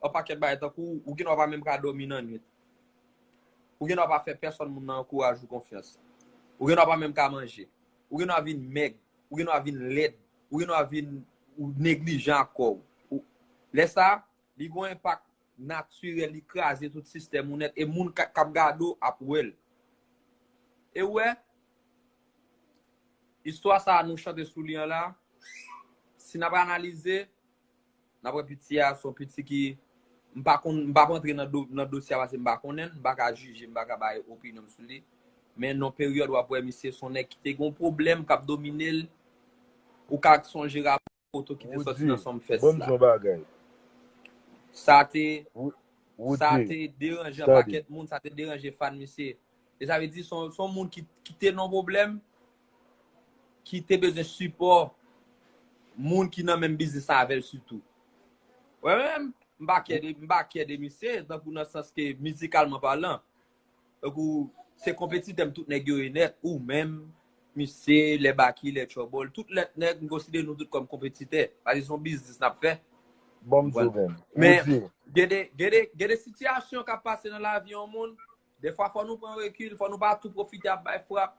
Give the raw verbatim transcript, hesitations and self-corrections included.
yon pakèt bagay tankou ou gen dwa pa menm ka dòmi nan nwit. Ou gen dwa pa fè pèsòn moun nan ankouraj ou konfyans. Ou gen dwa pa menm ka manje. Ou gen dwa vin mèg. Ou gen dwa vin lèd. Ou gen dwa vin ou neglijan ak kò w. Ou- Lè sa, li gon enpak natirèl, li kraze tout sistèm ou nèt, e moun k ap gade w ap wè l. E w wè, istwa sa a nou chante sou li an la, si n ap analize, n ap wè piti a, se yon piti ki, m pa konn, m p ap antre nan, do, nan dosye a paske m pa konnen l, m pa ka jije, m pa ka bay opinyon m sou li. Men nan peryòd w ap wè misye se yon nèg ki te gen yon pwoblèm k ap domine l, ou ka sonje rapò foto ki te sòti nan Sumfest la. Sa te sa te deranje yon pakèt moun, sa te deranje fan misye. E sa vle di se yon moun ki, ki te nan pwoblèm, ki te bezwen sipò moun ki nan menm biznis la avè l sitou. Mwen menm, m pa kyè de, m pa kyè de misye, tankou nan sans ke mizikalman palan. Tankou se konpetitè m tout nèg yo ye nèt, ou menm, misye, lè Baky, lè Trouble, tout lè nèg m konsidere nou tout kòm konpetitè. Paske se yon biznis n ap fè. Bon, m di w menm. Men, gen de, gen de, gen de sitiyasyon k ap pase nan lavi yon moun, defwa fò nou pran rekil, fò nou pa tou pwofite ap bay frap.